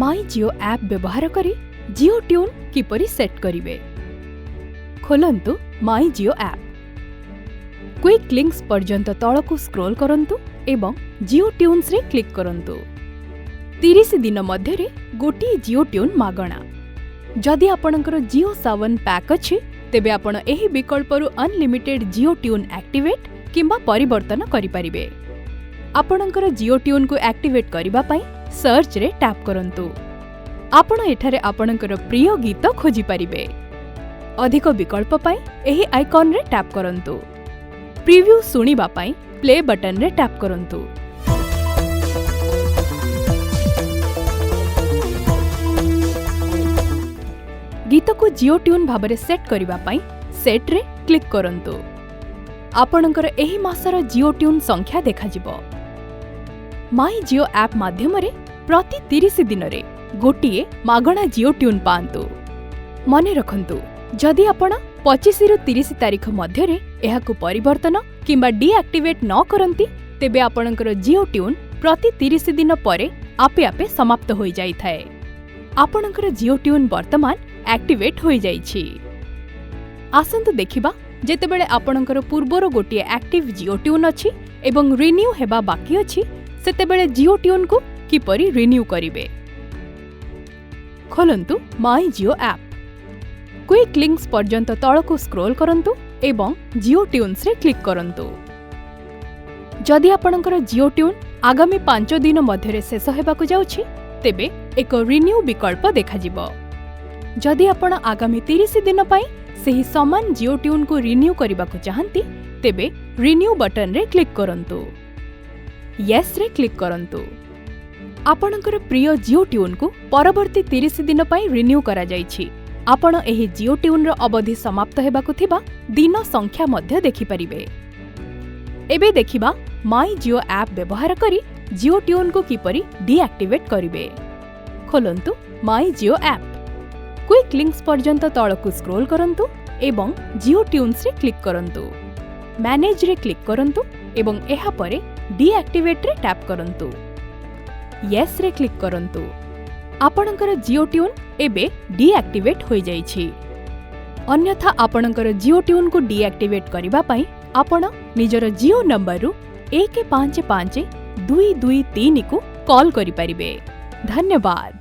ମାଇ Jio app ବ୍ୟବହାର କରି Jio tune କିପରି ସେଟ୍ କରିବେ। ଖୋଲନ୍ତୁ ମାଇ ଜିଓ ଆପ୍। କ୍ୱିକ୍ ଲିଙ୍କ୍ସ ପର୍ଯ୍ୟନ୍ତ ତଳକୁ ସ୍କ୍ରୋଲ୍ କରନ୍ତୁ ଏବଂ ଜିଓ ଟ୍ୟୁନ୍ସରେ କ୍ଲିକ୍ କରନ୍ତୁ। 30 ଦିନ ମଧ୍ୟରେ ଗୋଟିଏ ଜିଓ ଟ୍ୟୁନ୍ ମାଗଣା। ଯଦି ଆପଣଙ୍କର ଜିଓ ସାୱନ୍ ପ୍ୟାକ୍ ଅଛି, ତେବେ ଆପଣ ଏହି ବିକଳ୍ପରୁ ଅନଲିମିଟେଡ୍ ଜିଓ ଟ୍ୟୁନ୍ ଆକ୍ଟିଭେଟ୍ କିମ୍ବା ପରିବର୍ତ୍ତନ କରିପାରିବେ। ଆପଣଙ୍କର ଜିଓ ଟ୍ୟୁନ୍କୁ ଆକ୍ଟିଭେଟ୍ କରିବା ପାଇଁ ସର୍ଚ୍ଚରେ ଟ୍ୟାପ୍ କରନ୍ତୁ। ଆପଣ ଏଠାରେ ଆପଣଙ୍କର ପ୍ରିୟ ଗୀତ ଖୋଜିପାରିବେ। ଅଧିକ ବିକଳ୍ପ ପାଇଁ ଏହି ଆଇକନ୍ରେ ଟ୍ୟାପ୍ କରନ୍ତୁ। ପ୍ରିଭ୍ୟୁ ଶୁଣିବା ପାଇଁ ପ୍ଲେ ବଟନରେ ଟ୍ୟାପ୍ କରନ୍ତୁ। ଗୀତକୁ ଜିଓ ଟ୍ୟୁନ୍ ଭାବରେ ସେଟ୍ କରିବା ପାଇଁ ସେଟ୍ରେ କ୍ଲିକ୍ କରନ୍ତୁ। ଆପଣଙ୍କର ଏହି ମାସର ଜିଓ ଟ୍ୟୁନ୍ ସଂଖ୍ୟା ଦେଖାଯିବ। ମାଇ ଜିଓ ଆପ୍ ମାଧ୍ୟମରେ ପ୍ରତି 30 ଦିନରେ ଗୋଟିଏ ମାଗଣା ଜିଓ ଟ୍ୟୁନ୍ ପାଆନ୍ତୁ। ମନେ ରଖନ୍ତୁ, ଯଦି ଆପଣ 25ରୁ 30 ତାରିଖ ମଧ୍ୟରେ ଏହାକୁ ପରିବର୍ତ୍ତନ କିମ୍ବା ଡିଆକ୍ଟିଭେଟ୍ ନ କରନ୍ତି, ତେବେ ଆପଣଙ୍କର ଜିଓ ଟ୍ୟୁନ୍ ପ୍ରତି 30 ଦିନ ପରେ ଆପେ ଆପେ ସମାପ୍ତ ହୋଇଯାଇଥାଏ। ଆପଣଙ୍କର ଜିଓ ଟ୍ୟୁନ୍ ବର୍ତ୍ତମାନ ଆକ୍ଟିଭେଟ୍ ହୋଇଯାଇଛି। ଆସନ୍ତୁ ଦେଖିବା, ଯେତେବେଳେ ଆପଣଙ୍କର ପୂର୍ବରୁ ଗୋଟିଏ ଆକ୍ଟିଭ୍ ଜିଓ ଟ୍ୟୁନ୍ ଅଛି ଏବଂ ରିନ୍ୟୁ ହେବା ବାକି ଅଛି, ସେତେବେଳେ ଜିଓ ଟ୍ୟୁନ୍କୁ କିପରି ରିନ୍ୟୁ କରିବେ। ଖୋଲନ୍ତୁ ମାଇ ଜିଓ ଆପ୍। କ୍ୱିକ୍ ଲିଙ୍କ୍ସ ପର୍ଯ୍ୟନ୍ତ ତଳକୁ ସ୍କ୍ରୋଲ୍ କରନ୍ତୁ ଏବଂ ଜିଓ ଟ୍ୟୁନ୍ସରେ କ୍ଲିକ୍ କରନ୍ତୁ। ଯଦି ଆପଣଙ୍କର ଜିଓ ଟ୍ୟୁନ୍ ଆଗାମୀ 5 ଦିନ ମଧ୍ୟରେ ଶେଷ ହେବାକୁ ଯାଉଛି, ତେବେ ଏକ ରିନ୍ୟୁ ବିକଳ୍ପ ଦେଖାଯିବ। ଯଦି ଆପଣ ଆଗାମୀ 30 ଦିନ ପାଇଁ ସେହି ସମାନ ଜିଓ ଟ୍ୟୁନ୍କୁ ରିନ୍ୟୁ କରିବାକୁ ଚାହାନ୍ତି, ତେବେ ରିନ୍ୟୁ ବଟନରେ କ୍ଲିକ୍ କରନ୍ତୁ। ୟେସ୍ରେ କ୍ଲିକ୍ କରନ୍ତୁ। ଆପଣଙ୍କର ପ୍ରିୟ ଜିଓ ଟ୍ୟୁନ୍କୁ ପରବର୍ତ୍ତୀ 30 ଦିନ ପାଇଁ ରିନ୍ୟୁ କରାଯାଇଛି। ଆପଣ ଏହି ଜିଓ ଟ୍ୟୁନ୍ର ଅବଧି ସମାପ୍ତ ହେବାକୁ ଥିବା ଦିନ ସଂଖ୍ୟା ମଧ୍ୟ ଦେଖିପାରିବେ। ଏବେ ଦେଖିବା, ମାଇ ଜିଓ ଆପ୍ ବ୍ୟବହାର କରି ଜିଓ ଟ୍ୟୁନ୍କୁ କିପରି ଡିଆକ୍ଟିଭେଟ୍ କରିବେ। ଖୋଲନ୍ତୁ ମାଇ ଜିଓ ଆପ୍। କ୍ୱିକ୍ ଲିଙ୍କ୍ସ ପର୍ଯ୍ୟନ୍ତ ତଳକୁ ସ୍କ୍ରୋଲ୍ କରନ୍ତୁ ଏବଂ ଜିଓ ଟ୍ୟୁନ୍ସରେ କ୍ଲିକ୍ କରନ୍ତୁ। ମ୍ୟାନେଜ୍ରେ କ୍ଲିକ୍ କରନ୍ତୁ ଏବଂ ଏହାପରେ ଡିଆକ୍ଟିଭେଟ୍ରେ ଟ୍ୟାପ୍ କରନ୍ତୁ। ୟେସ୍ରେ କ୍ଲିକ୍ କରନ୍ତୁ। ଆପଣଙ୍କର ଜିଓ ଟ୍ୟୁନ୍ ଏବେ ଡିଆକ୍ଟିଭେଟ୍ ହୋଇଯାଇଛି। ଅନ୍ୟଥା ଆପଣଙ୍କର ଜିଓ ଟ୍ୟୁନ୍କୁ ଡିଆକ୍ଟିଭେଟ୍ କରିବା ପାଇଁ ଆପଣ ନିଜର ଜିଓ ନମ୍ବରରୁ 155223କୁ କଲ୍ କରିପାରିବେ। ଧନ୍ୟବାଦ।